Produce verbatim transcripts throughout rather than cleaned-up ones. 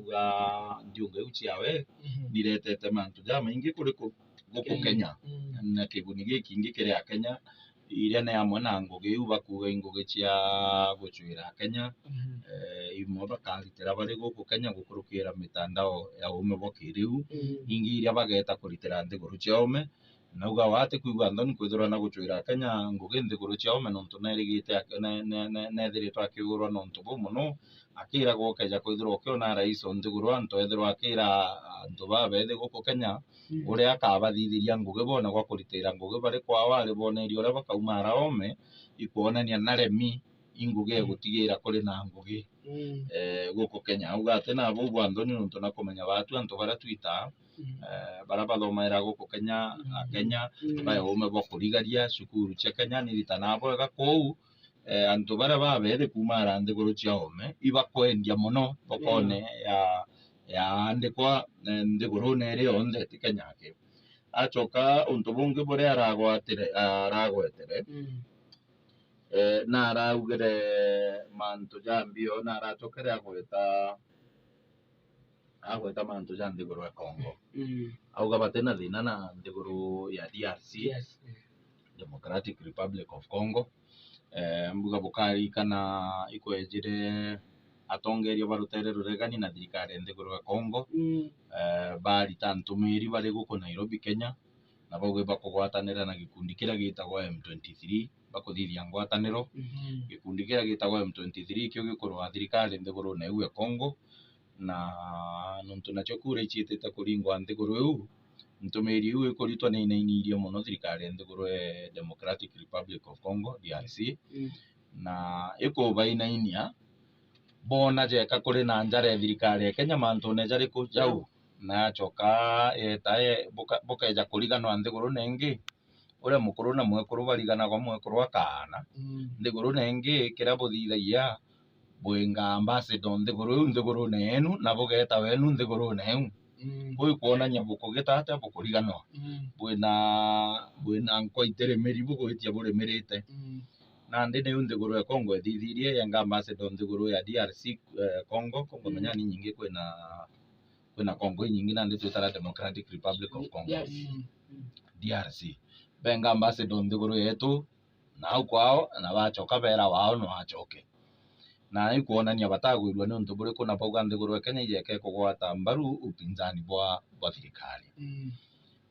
Ga ndiunga iu ciawe, mhm, niretete mantu jamaingi kuri ku-, guku Kenya. Kenya. Mm. Na kiguni gikingi kiri Akenya, iria ni amwe na ngugi iu bakuuga i ngugi cia gucwira Akenya. Mhm. Eh, imwe bakaritira bari guku Kenya gukurukira mitandao ya uume bwa kiriu. Mm. Ingi iria bageeta kuritira nthiguru cia uume. Nauga we atikwigua nthoni kwithirwa na gucwira Akenya ngugi nthiguru cia uume, nontu nerigite ak-, ne-, ne-, ne-, nethiritwe akiugurwa nontu buu mono, akiragwa ukeja kwithirwa ukiona rais o nthiguru antu ethirwa akira antu babethi guku Kenya, mm, uria akabathithiria ngugi bone gwa kuritira ngugi bari kwao ari bonerie uria bakauma ara oome, ikwonania naremi i ngugi, mm, egutigira kuri na ngugi, mm, eh, guku Kenya. Auga ati na buu bwa nthoni nontu na kumenya baatu antu baria twitaa, mm, eh, baria bathomaira guku Kenya, mm, Akenya, mm, bae uume bwa kurigaria cukuru cia Kenya, niritanaa bwega kuu, eh, antu baria babethi kuuma ara nthiguru cia oome, ibakwendia mono thokone, mm, ya, ya andikwa, eh, nthigurune iria yonthe ti Kenya aki. Acoka untu bungi buria aragwatire, aragwetere, mm, eh, na araugire mantu ja mbio, na aracokere agweta, agweta mantu ja nthiguru ya Congo. Mm. Auga bati na thina na nthiguru ya D R C, yes, mm, Democratic Republic of Congo. Eh, mbuga bukarikana ikwejire atongeria ba rutere ruregani na thirikari ya nthiguru ya Congo. Mm. Eh, barita ntumiri bari guku Nairobi, Kenya, na bauga bakugwatanira na gikundi kiria gitagwa M twenty-three, bakuthithia ngwataniro. Mhm. Gikundi kiria gitagwa M twenty-three kio gikurwaa thirikari nthigurune iu ya Congo, na nontu nacio kura iciitite kuringwa nthiguru iu, ntumiri iu ikuritwa ni inainirie mono thirikari ya nthiguru ya Democratic Republic of Congo, D R C, mm, na ikubainainia, boona jeka kuri na njara ya thirikari ya Kenya mantune jariku jau, na yacoka yeta ye-, buka-, bukeja kuriganwa nthigurune ingi, uria mukuru na mwekuru bariganagwa, mwekuru akaana. Mm. Nthigurune ingi kiria buthithagia, bwinga ambassador nthiguru iu, nthigurune yenu, na bugeeta wenu nthigurune iu. Mm. Kuu ikwonania bukugita atia bukuriganwa. Mm. Bwina, bwina nkwa itirimiri bugwitia burimirite. Mm. Nandi niu nthiguru ya Congo ithithirie yenga ambassador nthiguru ya D R C, eh, Congo, Congo, mm, menya ni nyingi kwina, kwina Congo inyingi nandi twitara Democratic Republic of Congo. Yes. Mm. D R C. Benga ambassador nthiguru yetu, na au kwao, na bacoka beera wao no acoke. Na ikwonania batagwirua ni untu buriku, na bauga nthiguru ya Kenya ijeke kugwata mbaru upinzani bwa, bwa thirikari. Mm.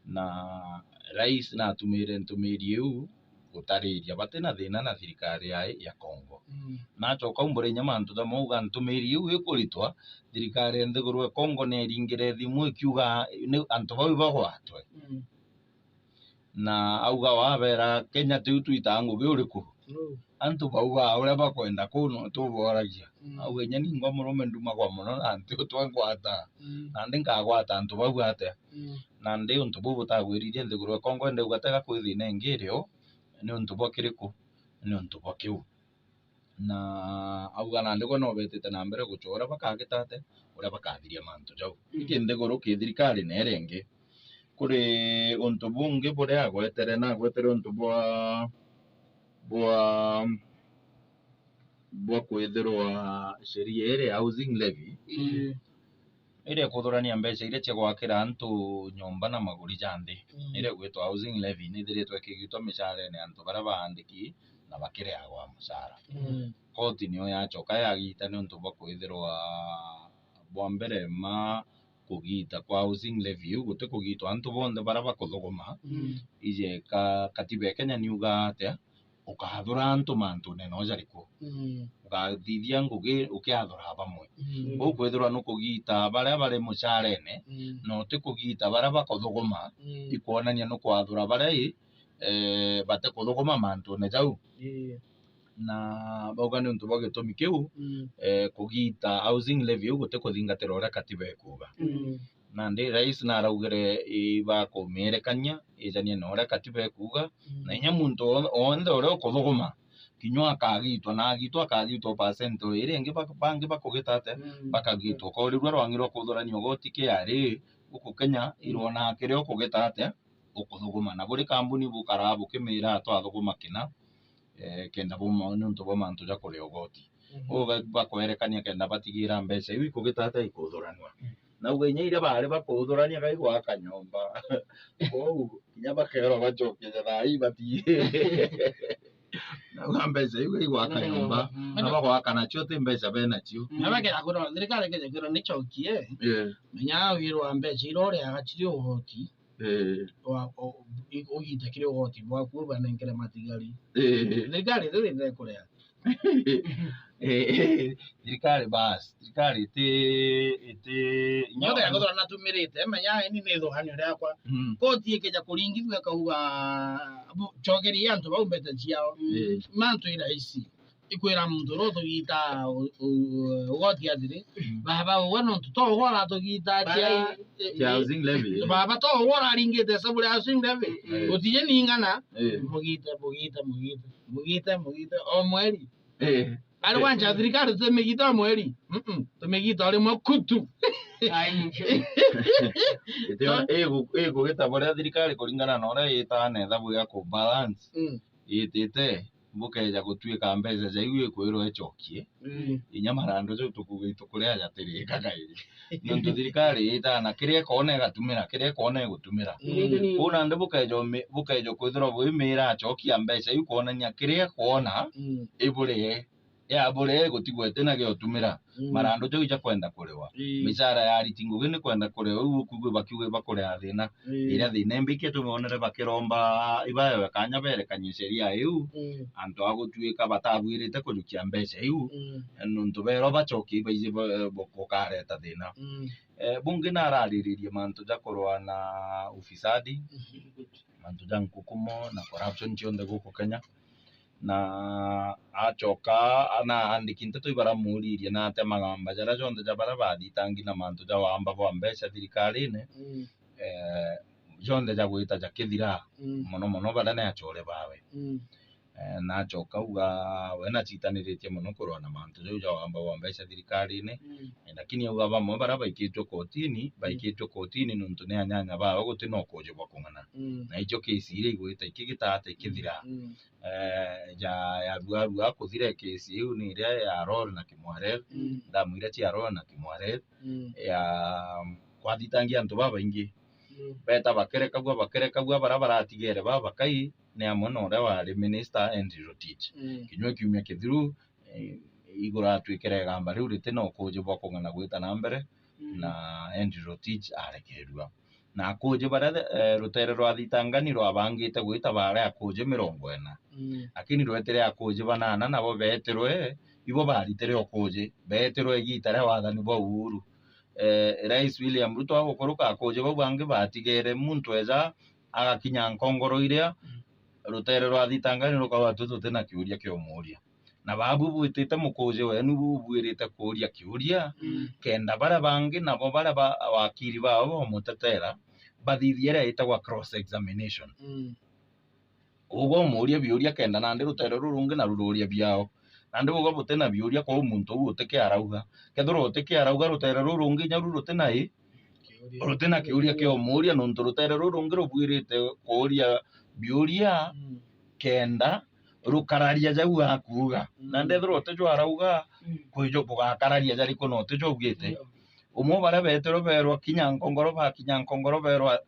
Na rais natumire ntumiri iu gutariria bati na thina na thirikari ya, ya Congo. Mm. Na acoka umbura inya mantu jamwe auga ntumiri iu ikuritwa, thirikari ya nthiguru ya Congo neringire thimu ikiuga ni antu bau ibagwatwe. Mm. Na auga wabera Kenya tiu twitaa ngugi uriku? Mm. Antu baugaa uria bakwenda kuu no tuboragia. Mm. Auga inya ningwa murume ndumagwa mono na nti utwe ngwata. Mm. Nandi nkagwata antu bau atia? Mm. Nandi untu buu butagwiririe nthiguru ya Congo, indi ugatega kwi thina ingi irio, ni untu bwa kiriku? Ni untu bwa kiu. Na auga nandi gwe no betite na mbere gucwa uria bakagita atia, uria bakathiria mantu jau. Mm. Iki nthiguru ki thirikari na iria ingi. Kuri untu bungi buria agwetere, na agwetere untu bwa, bwa, bwa kwithirwa sheria iria ya housing levy, mm, iria ikuthurania mbeca iria cia gwakira antu nyomba na maguri ja nthi, mm, iria igwitwa housing levy, nithiritwe ikigitwa micarene ya antu baria baandiki na bakireagwa mucara. Mm. Koti niyo yacoka yagita ni untu bwa kwithirwa bwa mbere ma kugita kwa housing levy iu guti kugitwa antu bonthe baria bakuthuguma. Mm. Ije ka-, katiba ya Kenya niugaa atia? Ukathura antu mantune no jariku? Mm. Ukathithia ngugi ukiathura bamwe. Mm. Kou kwithirwa nukugita baria bari mucarene, mm, na utikugita baria bakuthuguma, mm, ikwonania nukwathura baria i, eh, batikuthuguma mantune jau. Ii. Na bauga ni untu bwa gitumi kiu, mm, eh, kugita housing levy iu gutikuthingatira uria katiba ikuuga. Mm. Nandi rais naraugire ibakumiirekania ijanie na uria katiba ikuuga, mm, na inya muntu o-, onthe uria ukuthuguma kinya akagitwa, na agitwa akagitwa percent o iria ingi bak-, bangi bakugita atia, mm, bakagitwa. Ukaurirua rwang'i rwa kuthurania ugoti K R A guku Kenya, mm, irwonaga kiria ukugita atia, ukuthuguma. Na buri kambuni bukaraa bukimiira twathuguma kina, eh, kenda buma, ni untu bwa mantu ja kuria ugoti. Uga bakwerekania kenda batigira mbeca iu ikugita atia ikuthuranua. Na uga inya iria bari bakuthurania gai gwaka nyomba. Kwou kinya bakerwa bacokie ja thaa ii bati. Na uga mbeca iu gai gwaka nyomba. Mm. Na bagwaka nacio ti mbeca benacio. Na bakenda kwirwa, thirikari ikeja kwirwa ni cokie. Yeah. Menya wirwa mbeca iria uriaga ciri ugoti. Eh. Wa, o, i-, ugite kiri ugoti bwaku, ubanenkere matigari. Eh. Thirikari ithire kuria. Eh, eh, thirikari basi, thirikari iti, iti, nyothe ya guthura natumirite, menya ini ni ithuganio riakwa. Mm. Koti ikeja kuringithua ikauga, bu-, cokeria antu bau mbeca ciao. Eh. Mantu i rahisi. Ikwira muntu uria utugita u-, u-, ugoti atiri, mm, baba, uwe nontu to uwe uratugitatia, cia housing levy, eh, baba, to uwe uraringite hesabu ria housing levy. Eh. Gutiji ningana. Eh. Mugite, mugite, mugite, mugite, mugite, o mweri. Eh. Ari, eh, kwanja thirikari tutimigita o mweri. Mm-mm. Tumigita o rimwe kutu. Ai. Iti ona, igu-, igugita buria thirikari kuringana na uria itaa na ethabu ya ku balance. Mm. Itite, bukeja gutuika mbeca ja iu ikwirwa icokie. Mm. Inya marandu jau tukuga itukuria jatirika kairi. Nontu thirikari itaa na kiria ikona igatumira, kiria ikona igutumira. Mm. Uu nandi bukeja umi-, bukeja kwithirwa bwimira acokia mbeca iu kwonania kiria ikona, mm, iburie. Ya burie gutigwa itina gia utumira. Mm. Marandu jau ijakwenda kuriwa. Ii. Micara ya ariti ngugi ni kwenda kuriwa, iu ukwigua bakiuga ibakuria thina. Ii. Iria thina imbikie tumonere bakiromba ibaewe kanya berekanie sheria iu. Mm. Antu a gutuika batabuirite kujukia mbeca iu. Mm. Nontu berwa bacokie ibaiji ba-, bu-, bukareta thina. Mm. Eh, bungi narariririe mantu ja kurwa na ufisadi, mhm, mantu ja nkukumo na corruption cionthe guku Kenya. Na acoka, na aandiki nteto ibaramuririe na ate magamba jaria jonthe ja baria bathitangi na mantu ja wamba bwa mbeca thirikarine, mm, eh, jonthe ja gwita jakithira, mm, mono mono baria ni achore bawe. Mm. Eh, na acoka auga we nacitaniritie mono kurwa na mantu jau ja wamba bwa mbeca thirikarine. Mm. Eh, lakini auga bamwe baria baikitwe kotini, mm, baikitwe kotini nontu ni anyanya bawe guti na ukuji bwa kung'ana. Mm. Na icio kesi iria igwita ikigita ata ikithira. Mm. Eh, ja, ya rua rua kuthira kesi iu ni iria ya Arror na Kimwarer, mm, ndamu iria cia Arror na Kimwarer, mm, ya kwathitangia antu babaingi. Mm. Beta bakerekagua, bakerekagua, baria baratigere babakai ni amwe na uria wari minister Henry Rotich. Mm. Kinyua kiumia kithiru, eh, iguratuikire igamba riu riti na ukuji bwa kung'ana gwita na mbere, mm, na Henry Rotich arekerua. Na akuji baria, eh, rutere rwa thitangani rwabangite gwita baari akuji mirongo ina. Mm. Lakini rwetire akuji banana nabo beetirwe, ibo baritire ukuji, beetirwe igiita ria wathani bwa Uhuru. Eh, Rais William Ruto agukuruka akuji bau bangi batigere, muntu eja agakinya nkongoro iria, mm, rutere rwa thitangani rukauga tu tuti na kiuria kia umuuria. Na babu bwitite mukuji wenu bubuirite kuuria kiuria, mm, kenda baria bangi nabo baria ba, wakiri bao bamutetera, bathithie iria itagwa cross examination. Mm. Uga umuuria biuria kenda nandi rutere ruru rungi naru ruria biao. Nandi uga buti na biuria, kwou muntu uu uti kia arauga. Kethirwa uti kia arauga, rutere ruru rungi inya ru ruti na i, ruti na kiuria kia umuuria, nontu rutere ruru rungi rubuirite kuuria biuria, mm, kenda rukararia jau akuuga. Mm. Nandi ethirwa uti jo arauga, mm, kwijo bugakararia jariku na uti jo augite. Ndio. Umwe baria beetirwe beerwa kinya nkongoro, bakinya nkongoro beerwa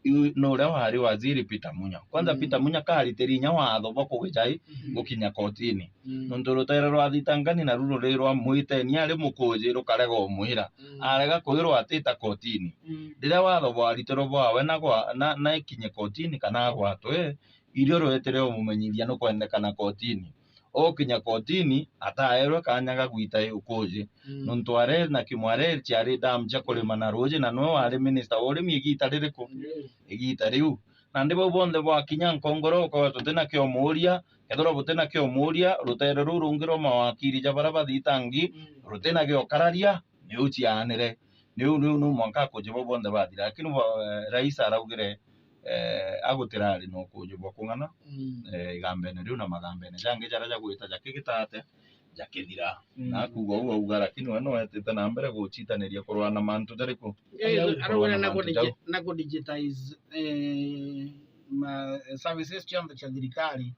iu ni uria wari waziri Peter Munya. Kwanza, mm, Peter Munya karitiri inya watho bwa kugija i, mhm, gukinya kotini. Mm. Nontu rutere rwa thitangani naru ruri rwa mwiteni ari mukuji rukarega umwira. Mm. Arega kwirwa atita kotini. Mm. Riria watho bwaritirwe bwawe na gwa-, na, na ikinye kotini kana agwatwe, irio rwetire umumenyithia nukwendekana kotini. Ukinya kotini, ataerwe kanya ga gwita i ukuji. Mm. Nontu Areri na Kimwareri ciari dam cia kurima na ruuji, na niwe wari minister wa urimi igiita ririku? Mm. Igiita riu. Nandi bau bonthe bwakinya nkongoro, ukauga tuti na kio muuria, kethirwa buti na kio muuria, rutere ruu rungi rwa mawakiri ja baria bathitangi, mm, ruti na gio kararia, niu ciaanire. Niu, niu, niu mwanka akuji bau bonthe bathira. Lakini bo-, eh, rais araugire, eh, agutirari na ukuji bwa kung'ana, mm, eh, igambene riu na magambene jangi jaria jagwita jakigita ate, jakithira. Mm. Na akuuga uu auga, lakini we no etite na mbere gucitaniria kurwa na mantu jariku? Eh, kurwa na araugire na mantu kudigi-, jau, na kudigitize, eh, ma services cionthe cia thirikari,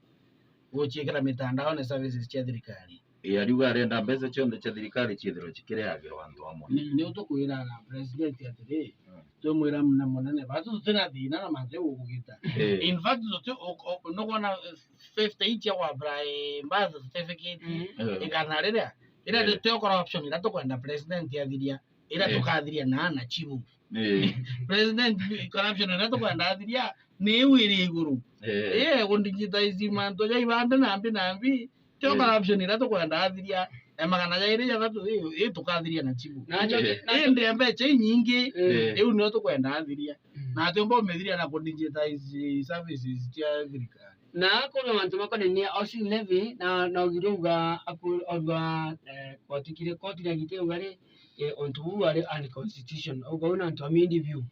guciikira mitandaone services cia thirikari. Ii, ariuga arenda mbeca cionthe cia thirikari ciithirwe cikireagirwa antu amwe. Ni, ni utukwiraga president atiri, Mm. twimwira mune munene, batu tutina thina na mantu gugugita. Ii. In fact, tuti, u-, u-, nukwona, eh, fifty icia wa apply birth certificate, Mm. Ii. igana riria, iria Ii. tutio corruption, iria tukwenda president athiria, iria Ii. tukathiria na ana chibu. Ii. President, corruption iria tukwenda athiria, ni iu iri iguru. Ii. Ii, ku digitize mantu ja ibande nambi nambi, tio Ii. corruption iria tukwenda athiria, e magana jairi jathatu, ii, ii tukathiria na chibu. Na acio Ii. na acio Indi mbeca inyingi, Ii. iu nio tukwenda athiria. Mm. Na atiumba umithiria na ku digitize services cia thirikari. Na kuri mantu makonainie housing levy, na, na ugire uga aku-, orua, eh, koti kiri, koti na giti uga ri, eh, untu buu ari unconstitutional. Uga una antu amindi biu.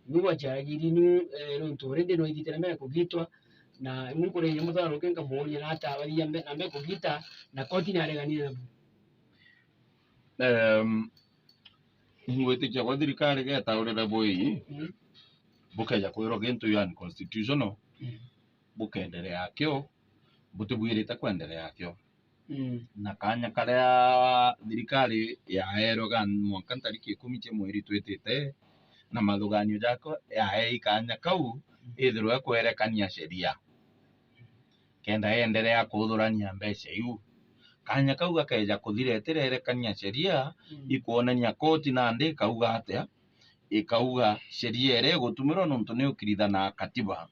Niu gwacharagirie nu, eh, nontu already no ithitire mbere kugitwa, na imu nkureire mutharuke nkamuuria na atabathia mbe-, na mbere kugita, na koti nareganire nabu. Em, ingwitikia kwa thirikari getaurire bwii, Mm. bukeja kwirwa gintu you unconstitutional, Mm. bukenderea kio, butibwirite kwenderea kio. Mm. Na kanya karia thirikari yaerwe ga mwanka ntariki ikumi cia mweri twitite, na mathuganio jako yaei kanya kau ithirwe kwerekania sheria, kenda yenderea kuthurania mbeca iu. Kanya kau gakeja kuthira itirerekania sheria, Mm. ikwonania koti nandi ikauga atia? Ikauga sheria iria igutumirwa nontu ni ukirithana na katiba.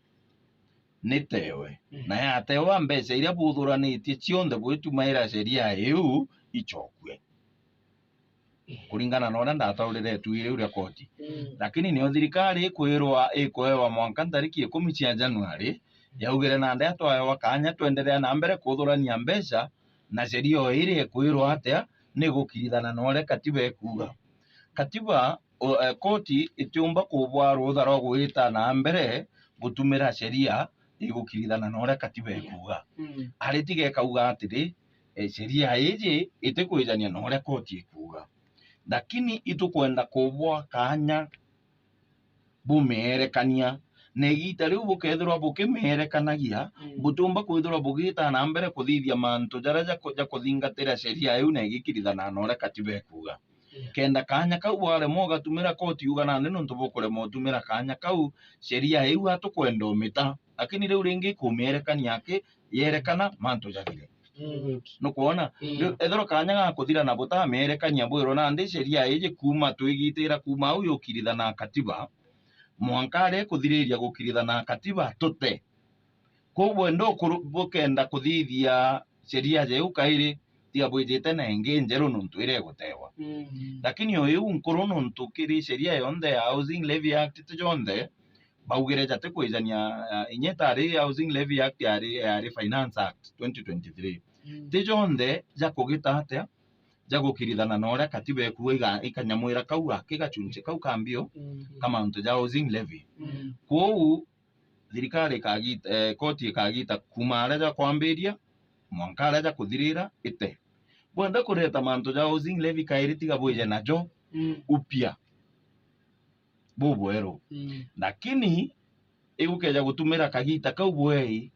Ni tewe. Mm. Na yatewa, mbeca iria buthuranitie cionthe bwitumaira sheria iu ichokue. Kuringana na uria ndataurire itui riu ria koti. Mm. Lakini nio thirikari ikwirwa ikuewa mwanka ntariki ikumi cia Januari, yaugire nandi atwaewa kanya twenderea na mbere kuthurania mbeca, na sheria o iria ikwirwa atia ni gukirithana na uria katiba ikuuga. Katiba, o, eh, koti itiumba kubwa rutha rwa gwita na mbere gutumira sheria igukirithana na uria katiba ikuuga. Mm. Ari tiga ikauga atiri, eh, sheria iji itikwijania na uria koti ikuuga. Lakini itukwenda kubwa kanya bumierekania, na igiita riu bukethirwa bukimierekanagia, Mm. butiumba kwithirwa bugita na mbere kuthithia mantu jaria ja ku-, ja kuthingatira sheria iu na igikirithana na uria katiba ikuuga. Mm. Kenda kanya kau bwaremwa ugatumira koti uga nandi nontu bukuremwa utumira kanya kau, sheria iu atukwenda umita. Lakini riu ringi kumierekania aki, yerekana mantu jathire. Mm. Nukwona? Mm. Riu ethirwa kanya gakuthira na butamierekania bwirwa nandi sheria iji kuuma twigitira kuuma au yukiritha na katiba, mwanka aria ikuthiriria gukiritha na katiba tute. Kwou bwenda ukuru-, bukenda kuthithia sheria jeu kairi, tiga bwijite na ingi njeru nontu iria igutewa. Mm. Lakini o iu nkuru nontu kiri sheria yonthe ya Housing Levy Act ti jonthe, baugire jati kwijania, ah, inya itari Housing Levy Act, yari, yari Finance Act twenty twenty-three. Mm. Ti jonthe jakugita atia, jagukirithana na uria katiba ikuuga iga-, ikanyamwira kau gaki gachunchi kau ka mbio Mm. ka mantu ja housing levy. Mm. Kwou thirikari ikagita, eh, koti ikagita kuuma aria jakwambiria mwanka aria jakuthirira ite. Bwenda kureta mantu ja housing levy kairi tiga bwije najo Mm. upya. Bubweru. Mm. Lakini igukeja gutumira kagita kau bwei,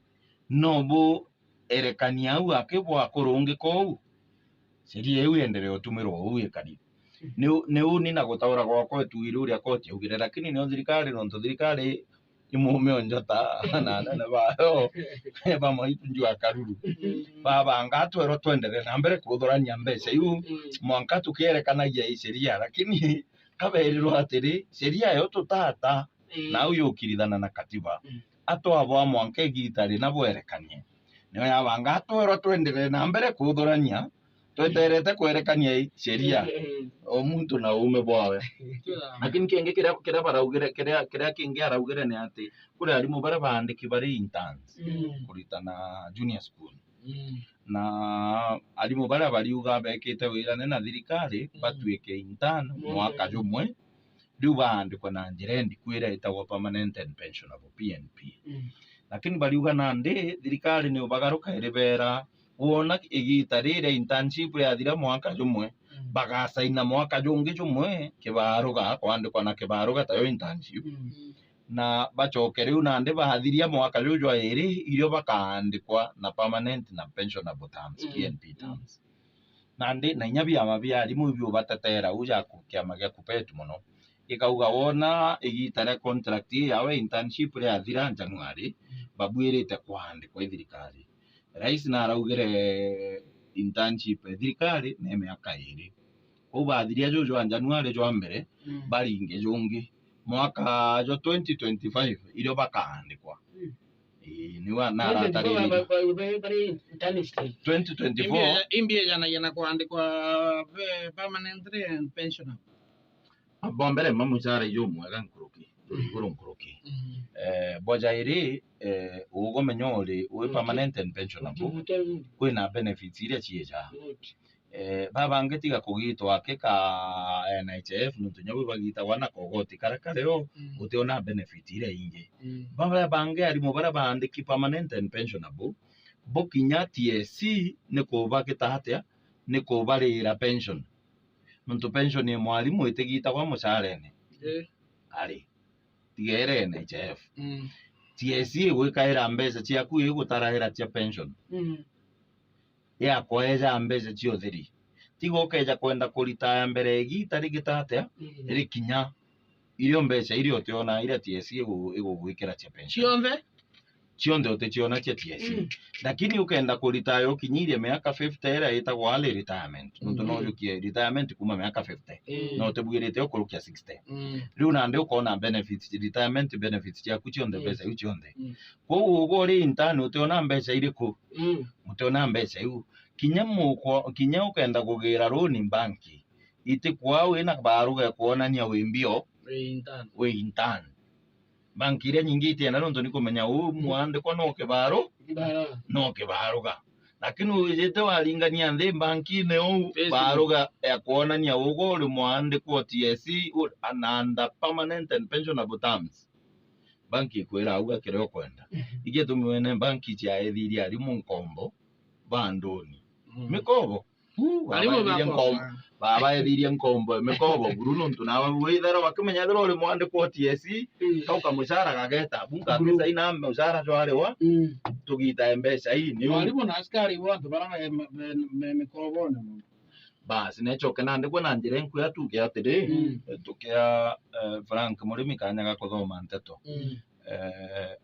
no bu erekania au aki bwakurungika uu, sheria iu iendelee utumirwa uu ikari. Ni u-, ni uni na gutaura gwakwa itui riu ria koti yaugire, lakini nio thirikari, nontu thirikari i mume o njota na anene bayo bamwe itu njua karuru. Mm. Babanga atwerwa twendelee na mbere kuthurania mbeca iu, Mm. mwanka tukierekanagia i sheria, lakini kaberirwa atiri, sheria yo tutata, Ii. na au yukirithana na katiba. Mm. Atwabwa mwanka igita rina bwerekanie. Nio yabanga atwerwa twenderee na mbere kuthurania, tweterete kwerekania i sheria. Ii, ii. O muntu na uume bwawe. Ii. Lakini kingi kiria, kiria baraugire, kiria, kiria kingi araugire ni ati kuri arimu baria baandiki bari interns Mm. kuritana junior school. Mm. Na arimu baria bariuga bekite wirane na thirikari Mm. batuike intern Mwaka mwaka jumwe. jumwe, riu baandikwa na njira indiku iria itagwa permanent and pensionable, P N P. Mm. Lakini bariuga nandi thirikari ni ubagaruka iribera, wona igita riria internship yathira mwaka jumwe, Mm. bagasaina mwaka jungi jumwe kibaruga, kwandikwa na kibaruga tayo internship. Mm. Na bacoke riu nandi bathiria mwaka juu jwa iri, irio bakaandikwa na permanent na pensionable terms, Mm. P N P terms. Nandi na inya biama bia arimu ibiubatetera uu ja ku-, kiama gia KUPPET mono. Gikauga wona igiita ria contract ii yawe internship riathira January, babuirite kwaandikwa i thirikari. Rais naraugire internship e thirikari ni miaka iiri. Kwou bathiria juju jwa January jwa mbere, mm, baringe jungi. Mwaka jwa twenty twenty-five irio bakaandikwa. Mm. Ii, niwe narataririria. Twenty twenty-four. Imbi ejanagia na kwandikwa pe-, permanently and pensionable. Bo mbere mba mucara ijumwega nkuruki, iguru nkuruki. Mm. Eh, bo jairi, eh, ugumenya uri, wi permanent and pensionable, kwina benefits iria ciija. Eh, babangi tiga kugitwa aki ka N H I F, nontu nyo bibagitagwa na kogoti karia kario, mm, utiona benefit iria ingi. Mm. Baria bangi arimu baria baandiki permanent and pensionable, bo kinya T S C ni kubagita atia? Ni kubarira pension. Nontu pension ya mwarimu itigitagwa mucarene. Eh. Ari. Tiga iri N H I F. Mm. T S C igwikaira mbeca ciaku, igutaraira cia pension. Mm. Yakweja mbeca cia utheri. Tiga ukeja kwenda kuritaya mbere ya igiita rigita atia? Mm. Rikinya. Irio mbeca iria utiona iria T S C igu-, igugwikira cia pension. Cionthe? Cionthe uticiona cia T S C. Mm. Lakini ukenda kuritaya ukinyirie miaka fifty iria itagwa early retirement. Nontu no, mm-hmm, ujukie retirement kuma miaka fifty. Mm. No utibwirite ukurukia sixty. Mm. Riu nandi ukona benefits, retirement benefits ciaku cionthe, yes, mbeca iu cionthe. Mm. Kwou ugu uri intern utiona mbeca iriku? Mm. Utiona mbeca iu. Kinya mukwa-, kinya ukenda kugira loan banki, itikwaa wina baruga ya kwonania wi mbio, wi intern. Wi intern. Banki iria nyingi itienda nontu ni kumenya uu mwandikwa no kibaru-, kibaru-, no kibaruga. Lakini wijite waringania nthi bankine uu, payslip, baruga ya kwonania ugu uri mwandikwa o T S C, u-, and under permanent and pensionable terms. Banki ikwira auga kiria ukwenda. Mhm. Igitumi wene banki ciaethirie arimu nkombo, ba ndoni. Mm. Mikobo. Uu, arimu babaethirie bakwa nkombo, babaethirie nkombo, mikobo buru nontu nawe withera bakimenya ethira uri mwandikwa o T S C, mm, kauka mucara gageta, bu, buru, ngakisaina mucara jwariwa, mm, tugita mbeca ii, ni uu. Arimu na askari bonthe bara me, me, me mikobone mono. Basi, necoke nandikwe na njira inkuya tuge atiri, mm, tukia, eh, Frank Murimi kanya ga kuthoma nteto. Mm. Eh,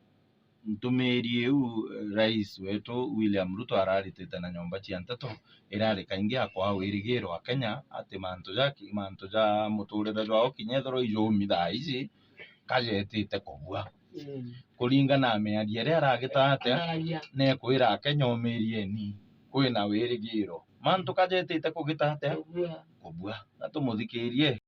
ntumiiri iu, eh, Rais wetu William Ruto araritite na nyomba cia nteto, irari kaingi akwaa wirigiro Akenya ati mantu ja ki-, mantu ja muturire jwao kinya ethirwa ijumi thaa iji, kajetite kubua. Mm. Kuringana na miario iria aragita atia, araria, nekwira Akenya, umirieni, kwina wirigiro. Mantu kajetite kugita atia? Kubua. Kubua. Na tumuthikirie.